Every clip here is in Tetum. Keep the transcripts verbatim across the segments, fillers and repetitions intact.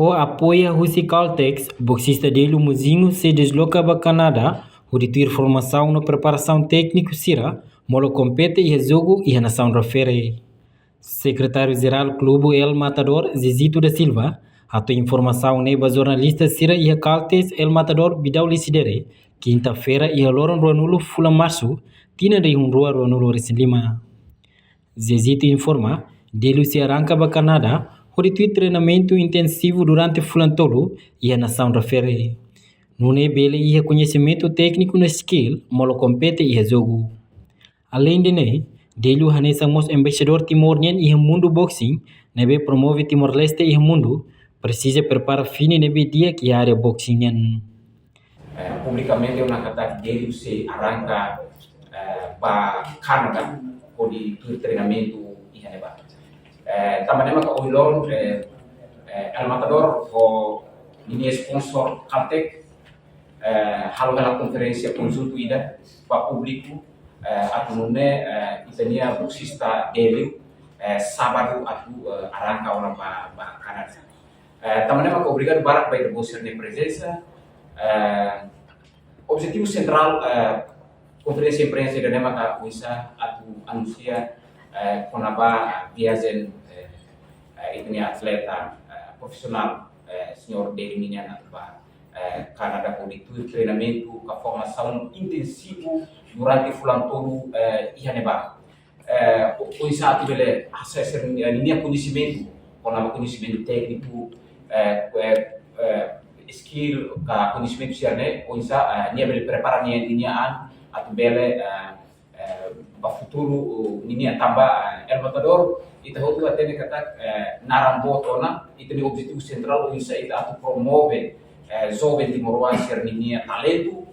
Ho apoiu husi Caltex, boksista Delio Mozinho sei desloka ba Kanadá, hodi tuir formasaun no preparasaun tékniku sira, molok kompete iha jogu iha nasaun refere. Sekretáriu Jerál Klube El Matador, Zezito da Silva, hato'o informasaun ne'e ba jornalista sira iha Caltex El Matador, Bidau Lisidere, kinta-feira iha loron ruanulu fulan Marsu, tinan rihun rua ruanulu resin lima. Zezito informa, Delio sei arranka ba Kanadá, hodi tuir treinamentu intensivu durante fulan tolu iha nasaun refere. Nune'e bele iha koñesimentu tékniku no skill, molok kompete iha jogu. Aleinde ne'e, Delio hanesan mós embaixadór Timor nian iha mundu boxing, ne'ebé promove Timor-Leste iha mundu, presiza prepara fini ne'ebé di'ak iha área boxing nian. Eh, publikamente ha'u hakarak Delio sei arranka, eh, ba Kanadá, hodi tuir treinamentu iha ne'ebá. Eh, tanba ne'e maka ohin loron, eh, eh, El Matador ho ninia sponsor Caltex, eh, halo hela konferénsia konjuntu ida ba públiku, eh, atu nune'e, eh, ita-nia boksista Delio, eh, sábadu atu, eh, arranka ona ba, ba Kanadá. Eh, tanba ne'e maka obrigadu barak ba ita-boot sira-nia prezensa. Eh, objetivu sentrál, eh, konferénsia imprensa ida-ne'e maka oinsá atu anunsia, eh, kona-ba viajen, eh, eh, ita-nia atleta, eh, profisionál, eh, señór Delio nian atu ba, eh, Kanadá hodi tuir treinamentu ka formasaun intensivu durante fulan tolu, eh, iha ne'ebá. Eh, o-, oinsá atu bele asesu, eh, ninia koñesimentu, kona-ba koñesimentu tékniku, eh, eh, eh, skill ka koñesimentu sira-ne'e, oinsá, eh, nia bele prepara nia, ninia an, atu bele, eh, eh, ba futuru, uh, ninia tanba, eh, El Matador, ita hotu hatene katak, eh, naran boot ona, ita-nia objetivu sentrál, oinsá ita atu promove, eh, joven timoroan sira-ninia talentu,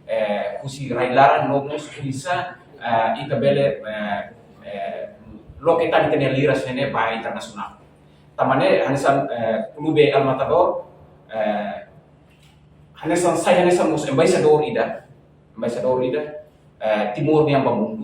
eh, husi rai-laran no mós oinsá, eh, ita bele, eh, eh, loke tan ita-nia liras ne'e ba internasionál. Tanba ne'e hanesan, eh, Klube El Matador, eh, hanesan sai hanesan mós embaixadór ida, embaixadór ida, eh, Timor nian ba mundu.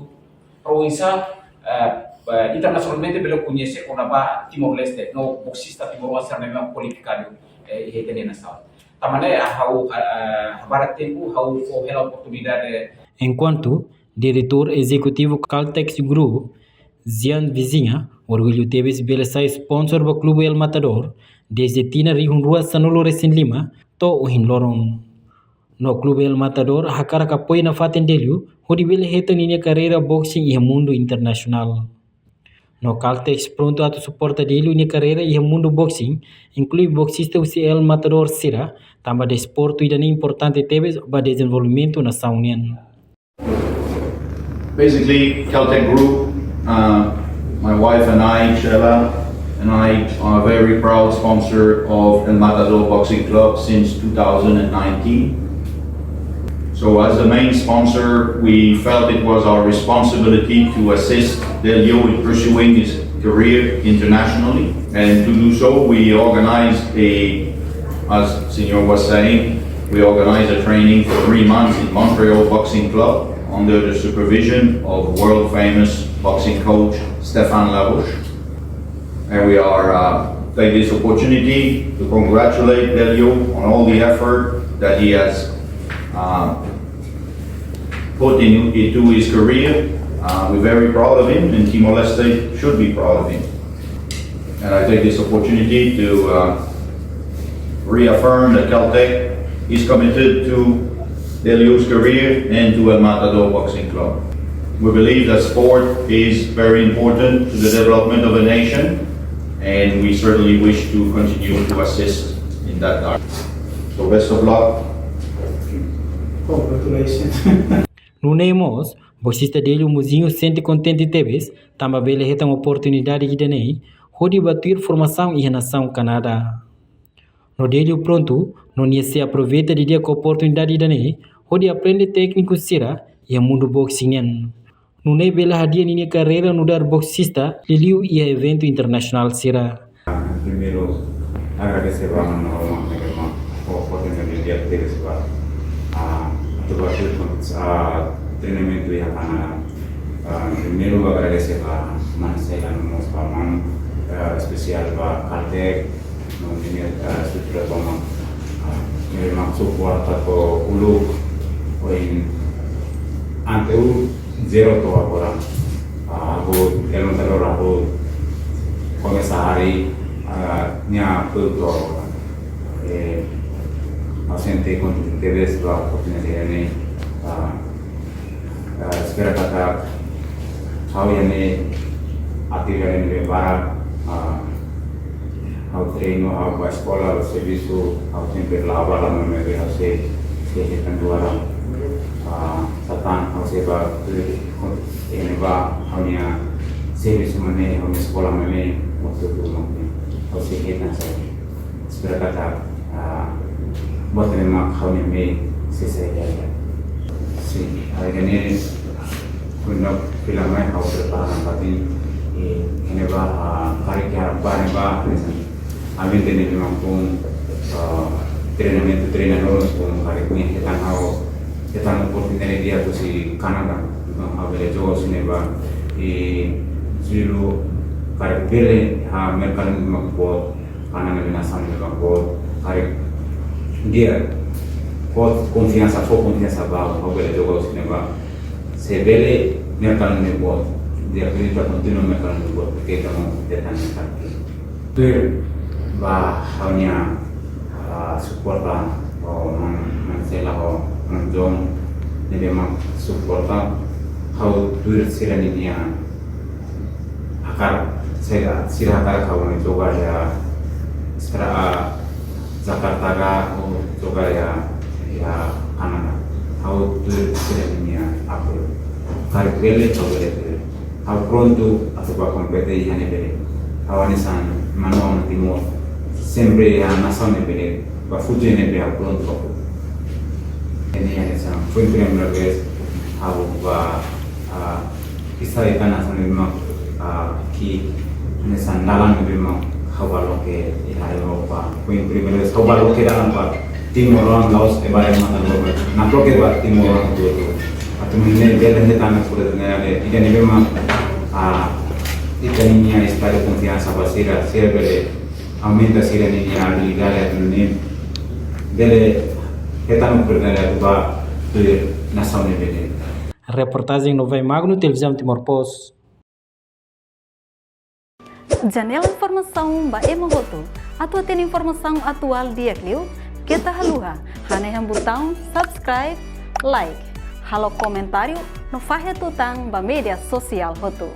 Para oinsá, eh, eh, internasionalmente bele koñese kona-ba Timor-Leste, no boksista timoroan sira-ne'ebé kualifikadu, eh, iha ita-nia nasaun. Tanba ne'e, ah, ha'u, ah, ah, ha'u barak tempu, ha'u fó hela oportunidade. Enkuantu, diretór ezekutivu Caltex Group, Jean Vizinha, orgullu tebes bele sai sponsor ba Klube El Matador, dezde tinan rihun rua sanulu resin lima, to'o ohin loron. No Klube El Matador hakarak apoiu nafatin Delio, hodi bele hetan ninia karreira boxing iha mundu internasionál. No Caltex prontu atu suporta Delio nia karreira iha mundu boxing, inklui boksista husi El Matador sira, tanba desportu ida-ne'e importante tebes ba dezenvolvimentu nasaun nian. Basically, Caltex Group, uh, my wife and I, Sheila, and I are very proud sponsor of El Matador Boxing Club since two thousand nineteen. So as the main sponsor, we felt it was our responsibility to assist Delio in pursuing his career internationally. And to do so, we organized a, as Senor was saying, we organized a training for three months in Montreal Boxing Club under the supervision of world famous boxing coach Stefan Labouche. And we are, uh, take this opportunity to congratulate Delio on all the effort that he has, uh, put in, into his career. Uh, we're very proud of him, and Timor-Leste should be proud of him. And I take this opportunity to, uh, reaffirm that Caltex is committed to Delio's career and to El Matador Boxing Club. We believe that sport is very important to the development of a nation, and we certainly wish to continue to assist in that direction. So best of luck. Congratulations. Nune'e mós, boksista Delio Mozinho sente kontente tebes, tanba bele hetan oportunidade ida-ne'e, hodi ba tuir formasaun iha nasaun Kanadá. No Delio prontu, no nia sei aproveita didi'ak oportunidade ida-ne'e, hodi aprende tékniku sira iha mundu boxing nian. Nune'e bele hadi'a ninia karreira nu'udar boksista, liuliu iha eventu internasionál sira. Primeiru, agradese ba mano Roman, ne'ebé fó oportunidade di'ak tebes ba, ah, atu ba tuir, ah, treinamentu iha Kanadá. Ah, primeiru, agradese ba mano Sheila no mós ba mano, ah, espesiál ba Caltex, no Ini, eh, estrutura tomak, eh, ne'ebé mak suporta to'o uluk, ohin ante uluk zero to'o agora. Ah, ha'u, elementadór ha'u komesa harii, ah, nia apoiu to'o agora. Eh, ha'u sente kontente tebes ba oportunidade ne'e, ah, ah, espera katak ha'u iha ne'e atividade ne'ebé barak, ah, ha'u treinu, ha'u bá eskola, ha'u servisu, ha'u sempre la'o ba, la'o mai, ha'u sei, sei hetan dua ram. Ah, satán ha'u sei bá, iha ne'ebá ha'u-nia servisu mak ne'e, ha'u-nia eskola mak ne'e, waktu itu mak ne'e, ha'u sei hetan saida. Espera katak, ah, buat ne'ebé mak ha'u-nia mehi sei sai di'ak. Sin, ah, ida-ne'e, kuandu fila mai ha'u prepara nafatin, eh, iha ne'ebá, ah, karik iha bá ne'ebá, ambiente ne'ebé mak bom, ah, treinamentu, treinadór mós bom, karik nia hetan ha'u, hetan oportunidade di'ak husi Kanadá, entaun ha'u bele joga husi ne'ebá, eh, sira karik bele, ah, merkadu ne'ebé mak boot, Kanadá ne'e nasaun ne'ebé mak boot, karik di'ak, fó konfiansa, fó konfiansa ba ha'u, ha'u bele joga husi ne'ebá. Se bele, merkadu ne'e boot. Di'ak, ita kontinua merkadu ne'e boot, porque ita mak hetan ne'e karik. Tuir ba ha'u-nia, ah, suporta, ho maun, maun Sela, ho maun John, ne'ebé mak suporta ha'u tuir sira-nia hakarak, sira, sira hakarak ha'u mai joga iha Austra-, ah, Jakarta ka, ou joga iha, iha Kanadá. Ha'u tuir sira-nia apoiu. Karik bele, ha'u bele tuir. Ha'u prontu atu bá kompete iha ne'ebé bele. Ha'u hanesan maun Timor. Sempre iha nasaun ne'ebé bele. Bá futu iha ne'ebé ha'u prontu bá futu. Ida-ne'e hanesan foin primeira vez ha'u bá, ah, iha ita nasaun ne'ebé mak, ah, ki'ik hanesan dalan ne'ebé mak ha'u bá loke iha Europa. Foin primeira vez ha'u bá loke dalan ba timoroan la'ós ema barak matan loke. Mak loke ba timoroan hotu-hotu. Atu nune'e bele hetan oportunidade ida ne'ebé mak, ah, ita-nia estadu konfiansa ba sira, sira bele aumenta sira-nia abilidade atu nune'e bele hetan oportunidade atu bá tuir nasaun ne'ebé bele. Reportajen Novai Magno, Televizaun Timor Post. Janela informasaun ba ema hotu. Atu hatene informasaun atuál di'ak liu, keta haluha hanehan butaun subscribe, like, halo komentáriu no fahe tutan ba média sosiál hotu.